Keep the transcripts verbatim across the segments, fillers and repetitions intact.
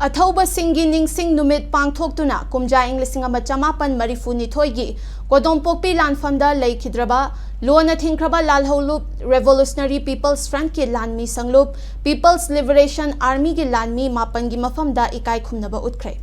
ꯑꯊꯧꯕꯁꯤꯡꯒꯤ ꯅꯤꯡꯁꯤꯡ ꯅꯨꯃꯤꯠ ꯄꯥꯡꯊꯣꯛꯇꯨꯅ ꯀꯨꯝꯖꯥ ꯏꯪ ꯂꯤꯁꯤꯡ ꯑꯃ ꯆꯃꯥꯄꯟ ꯃꯔꯤꯐꯨ ꯅꯤꯊꯣꯏꯒꯤ ꯀꯣꯗꯣꯝꯄꯣꯛꯄꯤ ꯂꯥꯟꯐꯝꯗ ꯂꯩꯈꯤꯗ꯭ꯔꯕ ꯂꯣꯟꯅ ꯊꯤꯡꯈ꯭ꯔꯕ ꯂꯥꯜꯍꯧꯂꯨꯞ Revolutionary People's Frontꯀꯤ ꯂꯥꯟꯃꯤ ꯁꯪꯂꯨꯞ People's Liberation Armyꯒꯤ ꯂꯥꯟꯃꯤ ꯃꯥꯄꯟꯒꯤ ꯃꯐꯝꯗ ꯏꯀꯥꯏ ꯈꯨꯝꯅꯕ ꯎꯠꯈ꯭ꯔꯦ꯫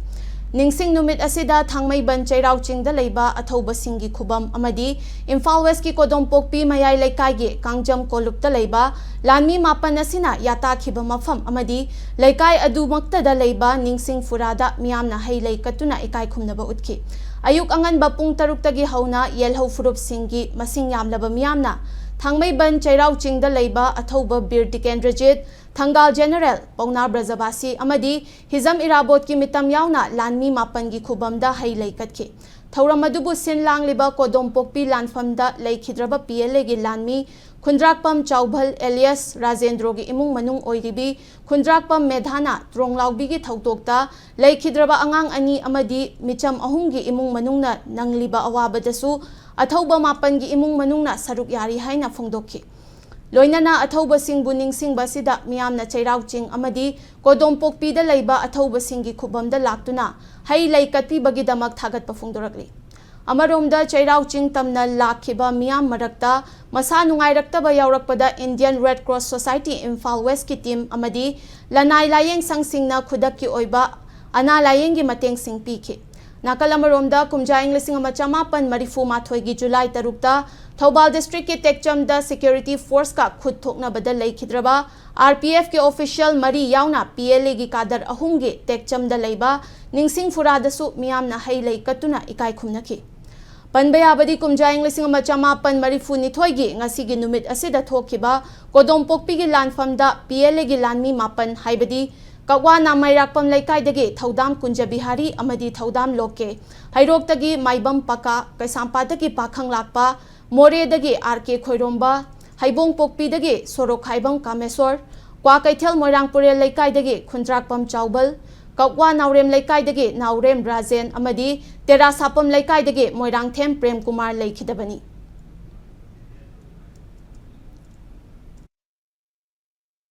ꯅꯤꯡꯁꯤꯡ ꯅꯨꯃꯤꯠ ꯑꯁꯤꯗ ꯊꯥꯡꯃꯩꯕꯟ ꯆꯩꯔꯥꯎ ꯆꯤꯡꯗ ꯂꯩꯕ ꯑꯊꯧꯕꯁꯤꯡꯒꯤ ꯈꯨꯕꯝ ꯑꯃꯗꯤ ꯏꯝꯐꯥꯜ ꯋꯦꯁꯀꯤ ꯀꯣꯗꯣꯝꯄꯣꯛꯄꯤ ꯃꯌꯥꯏ ꯂꯩꯀꯥꯏꯒꯤ ꯀꯥꯡꯖꯝ ꯀꯣꯂꯨꯞꯇ ꯂꯩꯕ ꯂꯥꯟꯃꯤ ꯃꯥꯄꯟ ꯑꯁꯤꯅ ꯌꯥꯇꯥꯈꯤꯕ ꯃꯐꯝ ꯑꯃꯗꯤ ꯂꯩꯀꯥꯏ ꯑꯗꯨꯃꯛꯇꯗ ꯂꯩꯕ ꯅꯤꯡꯁꯤꯡ ꯐꯨꯔꯥꯗ ꯃꯤꯌꯥꯝꯅ ꯍꯩ ꯂꯩ ꯀꯠꯇꯨꯅ ꯏꯀꯥꯏ ꯈꯨꯝꯅꯕ ꯎꯠꯈꯤ꯫ ꯑꯌꯨꯛ ꯑꯉꯟꯕ ꯄꯨꯡ ꯇꯔꯨꯛꯇꯒꯤ ꯍꯧꯅ ꯌꯦꯜꯍꯧ ꯐꯨꯔꯨꯞꯁꯤꯡꯒꯤ ꯃꯁꯤꯡ ꯌꯥꯝꯂꯕ ꯃꯤꯌꯥꯝꯅ ꯊꯥꯡꯃꯩꯕꯟ ꯆꯩꯔꯥꯎ ꯆꯤꯡꯗ ꯂꯩꯕ ꯑꯊꯧꯕ ꯕꯤꯔ ꯇꯤꯀꯦꯟꯗ꯭ꯔꯖꯤꯠ, ꯊꯪꯒꯥꯜ ꯖꯦꯅꯔꯦꯜ, ꯄꯥꯎꯅꯥ ꯕ꯭ꯔꯖꯕꯥꯁꯤ ꯑꯃꯗꯤ ꯍꯤꯖꯝ ꯏꯔꯥꯕꯣꯠꯀꯤ ꯃꯤꯇꯝ ꯌꯥꯎꯅ ꯂꯥꯟꯃꯤ ꯃꯥꯄꯟꯒꯤ ꯈꯨꯕꯝꯗ ꯍꯩ ꯂꯩ ꯀꯠꯈꯤ꯫ ꯊꯧꯔꯝ ꯑꯗꯨꯕꯨ ꯁꯤꯟ ꯂꯥꯡꯂꯤꯕ ꯀꯣꯗꯣꯝꯄꯣꯛꯄꯤ ꯂꯥꯟꯐꯝꯗ ꯂꯩꯈꯤꯗ꯭ꯔꯕ ꯄꯤ ꯑꯦꯜ ꯑꯦꯒꯤ ꯂꯥꯟꯃꯤ ꯈꯨꯟꯗ꯭ꯔꯥꯛꯄꯝ ꯆꯥꯎꯚꯜ ꯑꯦꯂꯤꯌꯥꯁ ꯔꯥꯖꯦꯟꯗ꯭ꯔꯣꯒꯤ ꯏꯃꯨꯡ ꯃꯅꯨꯡ ꯑꯣꯏꯔꯤꯕꯤ ꯈꯨꯟꯗ꯭ꯔꯥꯛꯄꯝ ꯃꯦꯙꯥꯅ ꯇ꯭ꯔꯣꯡꯂꯥꯎꯕꯤꯒꯤ ꯊꯧꯗꯣꯛꯇ ꯂꯩꯈꯤꯗ꯭ꯔꯕ ꯑꯉꯥꯡ ꯑꯅꯤ ꯑꯃꯗꯤ ꯃꯤꯆꯝ ꯑꯍꯨꯝꯒꯤ ꯏꯃꯨꯡ ꯃꯅꯨꯡꯅ ꯅꯪꯂꯤꯕ ꯑꯋꯥꯕꯗꯁꯨ ꯑꯊꯧꯕ ꯃꯥꯄꯟꯒꯤ ꯏꯃꯨꯡ ꯃꯅꯨꯡꯅ ꯁꯔꯨꯛ ꯌꯥꯔꯤ ꯍꯥꯏꯅ ꯐꯣꯡꯗꯣꯛꯈꯤ꯫ ꯂꯣꯏꯅꯅ ꯑꯊꯧꯕꯁꯤꯡꯕꯨ ꯅꯤꯡꯁꯤꯡꯕ ꯑꯁꯤꯗ ꯃꯤꯌꯥꯝꯅ ꯆꯩꯔꯥꯎ ꯆꯤꯡ ꯑꯃꯗꯤ ꯀꯣꯗꯣꯝꯄꯣꯛꯄꯤꯗ ꯂꯩꯕ ꯑꯊꯧꯕꯁꯤꯡꯒꯤ ꯈꯨꯕꯝꯗ ꯂꯥꯛꯇꯨꯅ ꯍꯩ ꯂꯩ ꯀꯠꯄꯤꯕꯒꯤꯗꯃꯛ ꯊꯥꯒꯠꯄ ꯐꯣꯡꯗꯣꯔꯛꯂꯤ꯫ ꯑꯃꯔꯣꯝꯗ ꯆꯩꯔꯥꯎ ꯆꯤꯡ ꯇꯝꯅ ꯂꯥꯛꯈꯤꯕ ꯃꯤꯌꯥꯝ ꯃꯔꯛꯇ ꯃꯁꯥ ꯅꯨꯡꯉꯥꯏꯔꯛꯇꯕ ꯌꯥꯎꯔꯛꯄꯗ Indian Red Cross Society Imphal ꯋꯦꯁꯀꯤ ꯇꯤꯝ ꯑꯃꯗꯤ ꯂꯅꯥꯏ ꯂꯥꯌꯦꯡ ꯁꯪꯁꯤꯡꯅ ꯈꯨꯗꯛꯀꯤ ꯑꯣꯏꯕ ꯑꯅꯥ ꯂꯥꯌꯦꯡꯒꯤ ꯃꯇꯦꯡꯁꯤꯡ ꯄꯤꯈꯤ꯫ ꯅꯥꯀꯜ ꯑꯃꯔꯣꯝꯗ ꯀꯨꯝꯖꯥ ꯏꯪ ꯂꯤꯁꯤꯡ ꯑꯃ ꯆꯃꯥꯄꯟ ꯃꯔꯤꯐꯨ ꯃꯥꯊꯣꯏꯒꯤ ꯖꯨꯂꯥꯏ ꯇꯔꯨꯛꯇ ꯊꯧꯕꯥꯜ ꯗꯤꯁꯇ꯭ꯔꯤꯛꯀꯤ ꯇꯦꯛꯆꯝꯗ ꯁꯦꯀ꯭ꯌꯨꯔꯤꯇꯤ ꯐꯣꯔꯁꯀ ꯈꯨꯠ ꯊꯣꯛꯅꯕꯗ ꯂꯩꯈꯤꯗ꯭ꯔꯕ ꯑꯥꯔ ꯄꯤ ꯑꯦꯐꯀꯤ ꯑꯣꯐꯤꯁꯤꯌꯦꯜ ꯃꯔꯤ ꯌꯥꯎꯅ ꯄꯤ ꯑꯦꯜ ꯑꯦꯒꯤ ꯀꯥꯗꯔ ꯑꯍꯨꯝꯒꯤ ꯇꯦꯛꯆꯝꯗ ꯂꯩꯕ ꯅꯤꯡꯁꯤꯡ ꯐꯨꯔꯥꯗꯁꯨ ꯃꯤꯌꯥꯝꯅ ꯍꯩ ꯂꯩ ꯀꯠꯇꯨꯅ ꯏꯀꯥꯏ ꯈꯨꯝꯅꯈꯤ꯫ ꯄꯟꯕ ꯌꯥꯕꯗꯤ ꯀꯨꯝꯖꯥ ꯏꯪ ꯂꯤꯁꯤꯡ ꯑꯃ ꯆꯃꯥꯄꯟ ꯃꯔꯤꯐꯨ ꯅꯤꯊꯣꯏꯒꯤ ꯉꯁꯤꯒꯤ ꯅꯨꯃꯤꯠ ꯑꯁꯤꯗ ꯊꯣꯛꯈꯤꯕ ꯀꯣꯗꯣꯝꯄꯣꯛꯄꯤꯒꯤ ꯂꯥꯟꯐꯝꯗ ꯄꯤ ꯑꯦꯜ ꯑꯦꯒꯤ ꯂꯥꯟꯃꯤ ꯃꯥꯄꯟ ꯍꯥꯏꯕꯗꯤ ꯀꯛꯋꯥ ꯅꯥꯃꯩꯔꯥꯛꯄꯝ ꯂꯩꯀꯥꯏꯗꯒꯤ ꯊꯧꯗꯥꯝ ꯀꯨꯟꯖ ꯕꯤꯍꯥꯔꯤ ꯑꯃꯗꯤ ꯊꯧꯗꯥꯝ ꯂꯣꯛꯀꯦ, ꯍꯩꯔꯣꯛꯇꯒꯤ ꯃꯥꯏꯕꯝ ꯄꯀꯥ, ꯀꯩꯁꯥꯝꯄꯥꯠꯇꯒꯤ ꯄꯥꯈꯪ ꯂꯥꯛꯄ, ꯃꯣꯔꯦꯗꯒꯤ ꯑꯥꯔ ꯀꯦ ꯈꯣꯏꯔꯣꯝꯕ, ꯍꯩꯕꯣꯡꯄꯣꯛꯄꯤꯗꯒꯤ ꯁꯣꯔꯣꯛꯈꯥꯏꯕꯝ ꯀꯥꯃꯦꯁꯣꯔ, ꯀ꯭ꯋꯥꯀꯩꯊꯦꯜ ꯃꯣꯏꯔꯥꯡ ꯄꯨꯔꯦꯜ ꯂꯩꯀꯥꯏꯗꯒꯤ ꯈꯨꯟꯗ꯭ꯔꯥꯛꯄꯝ ꯆꯥꯎꯕꯜ, ꯀꯛꯋꯥ ꯅꯥꯎꯔꯦꯝ ꯂꯩꯀꯥꯏꯗꯒꯤ ꯅꯥꯎꯔꯦꯝ ꯔꯥꯖꯦꯟ ꯑꯃꯗꯤ ꯇꯦꯔꯥꯁꯥꯄꯝ ꯂꯩꯀꯥꯏꯗꯒꯤ ꯃꯣꯏꯔꯥꯡꯊꯦꯝ ꯄ꯭ꯔꯦꯝꯀꯨꯃꯥꯔ ꯂꯩꯈꯤꯗꯕꯅꯤ꯫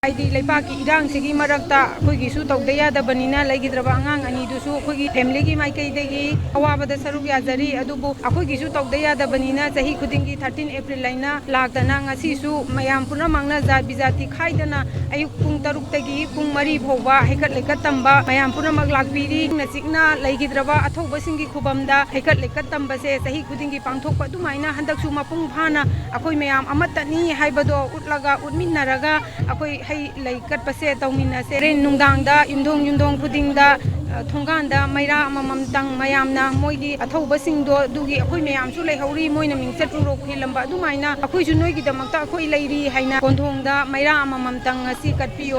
ꯍꯥꯏꯗꯤ ꯂꯩꯕꯥꯛꯀꯤ ꯏꯔꯥꯡꯁꯤꯒꯤ ꯃꯔꯛꯇ ꯑꯩꯈꯣꯏꯒꯤꯁꯨ ꯇꯧꯗ ꯌꯥꯗꯕꯅꯤꯅ, ꯂꯩꯈꯤꯗ꯭ꯔꯕ ꯑꯉꯥꯡ ꯑꯅꯤꯗꯨꯁꯨ ꯑꯩꯈꯣꯏꯒꯤ ꯐꯦꯃꯤꯂꯤꯒꯤ ꯃꯥꯏꯀꯩꯗꯒꯤ ꯑꯋꯥꯕꯗ ꯁꯔꯨꯛ ꯌꯥꯖꯔꯤ꯫ ꯑꯗꯨꯕꯨ ꯑꯩꯈꯣꯏꯒꯤꯁꯨ ꯇꯧꯗ ꯌꯥꯗꯕꯅꯤꯅ, ꯆꯍꯤ ꯈꯨꯗꯤꯡꯒꯤ thirteen April ꯍꯥꯏꯅ ꯂꯥꯛꯇꯅ, ꯉꯁꯤꯁꯨ ꯃꯌꯥꯝ ꯄꯨꯝꯅꯃꯛꯅ ꯖꯥꯠ ꯕꯤꯖꯥꯇꯤ ꯈꯥꯏꯗꯅ ꯑꯌꯨꯛ ꯄꯨꯡ ꯇꯔꯨꯛꯇꯒꯤ ꯄꯨꯡ ꯃꯔꯤ ꯐꯥꯎꯕ ꯍꯩꯀꯠ ꯂꯩꯀꯠ ꯇꯝꯕ ꯃꯌꯥꯝ ꯄꯨꯝꯅꯃꯛ ꯂꯥꯛꯄꯤꯔꯤ꯫ ꯏꯪꯅ ꯆꯤꯛꯅ ꯂꯩꯈꯤꯗ꯭ꯔꯕ ꯑꯊꯧꯕꯁꯤꯡꯒꯤ ꯈꯨꯕꯝꯗ ꯍꯩꯀꯠ ꯂꯩꯀꯠ ꯇꯝꯕꯁꯦ ꯆꯍꯤ ꯈꯨꯗꯤꯡꯒꯤ ꯄꯥꯡꯊꯣꯛꯄ ꯑꯗꯨꯃꯥꯏꯅ ꯍꯟꯗꯛꯁꯨ ꯃꯄꯨꯡ ꯐꯥꯅ ꯑꯩꯈꯣꯏ ꯃꯌꯥꯝ ꯑꯃꯠꯇꯅꯤ ꯍꯥꯏꯕꯗꯣ ꯎꯠꯂꯒ, ꯎꯠꯃꯤꯟꯅꯔꯒ ꯑꯩꯈꯣꯏ ꯍꯩ ꯂꯩ ꯀꯠꯄꯁꯦ ꯇꯧꯃꯤꯟꯅꯁꯦ꯫ ꯍꯣꯔꯦꯟ ꯅꯨꯡꯗꯥꯡꯗ ꯌꯨꯝꯊꯣꯡ ꯌꯨꯝꯊꯣꯡ ꯈꯨꯗꯤꯡꯗ, ꯑ, ꯊꯣꯡꯒꯥꯟꯗ ꯃꯩꯔꯥ ꯑꯃꯃꯝꯇꯪ ꯃꯌꯥꯝꯅ ꯃꯣꯏꯒꯤ ꯑꯊꯧꯕꯁꯤꯡꯗꯣ, ꯑꯗꯨꯒꯤ ꯑꯩꯈꯣꯏ ꯃꯌꯥꯝꯁꯨ ꯂꯩꯍꯧꯔꯤ, ꯃꯣꯏꯅ ꯃꯤꯡꯆꯠ ꯎꯔꯣꯛ ꯈꯣꯏꯂꯝꯕ ꯑꯗꯨꯃꯥꯏꯅ ꯑꯩꯈꯣꯏꯁꯨ ꯅꯣꯏꯒꯤꯗꯃꯛꯇ ꯑꯩꯈꯣꯏ ꯂꯩꯔꯤ ꯍꯥꯏꯅ ꯀꯣꯟꯊꯣꯡꯗ ꯃꯩꯔꯥ ꯑꯃꯃꯝꯇꯪ ꯉꯁꯤ ꯀꯠꯄꯤꯌꯣ꯫